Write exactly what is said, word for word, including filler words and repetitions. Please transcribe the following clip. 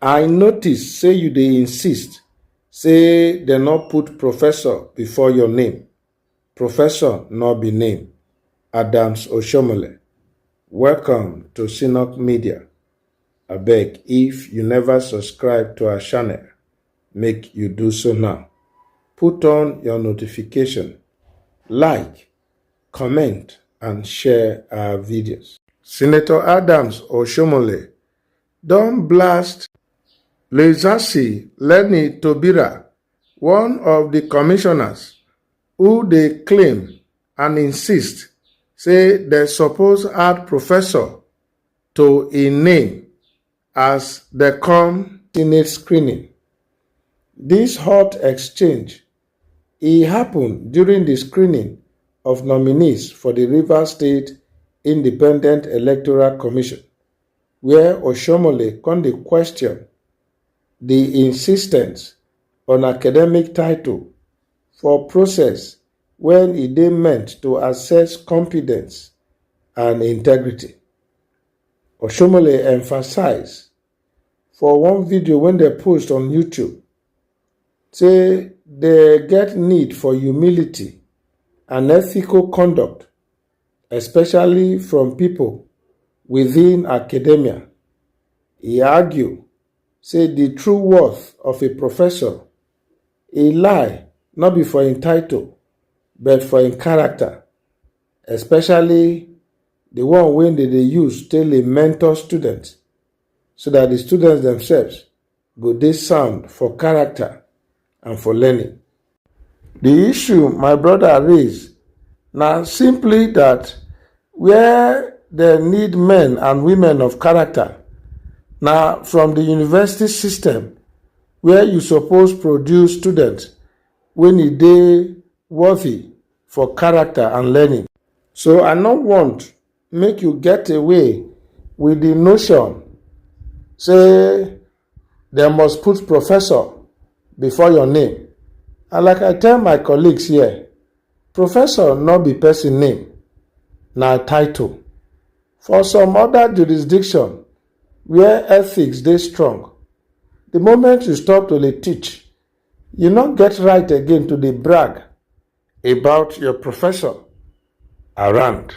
I notice say you dey insist say dem no put professor before your name. Professor no be name. Adams Oshomole, welcome to Synok Media. Abeg, if you never subscribe to our channel, make you do so now. Put on your notification, like, comment, and share our videos. Senator Adams Oshomole don blast Lezasi Leni Tobira, one of the commissioners who dey claim and insist say dem suppose add professor to im name as dem come Senate screening. This hot exchange, e happen during the screening of nominees for the Rivers State Independent Electoral Commission, where Oshomole come dey question the insistence on academic title for process when e dey meant to assess competence and integrity. Oshomole emphasize for one video wey dem post on YouTube say dem get need for humility and ethical conduct, especially from people within academia. E argue say the true worth of a professor, e lie no be for im title, but for im character, especially the one wey dem dey use take dey mentor students, so that the students themselves go dey sound for character and for learning. The issue my brother raise na simply that where dem need men and women of character na from the university system, where you suppose produce students wey e dey worthy for character and learning. So I no want make you get away with the notion say dem must put professor before your name. And like I tell my colleagues here, professor no be person name, na title. For some other jurisdiction where ethics dey strong, the moment you stop to dey teach, you no get right again to dey brag about your professor around.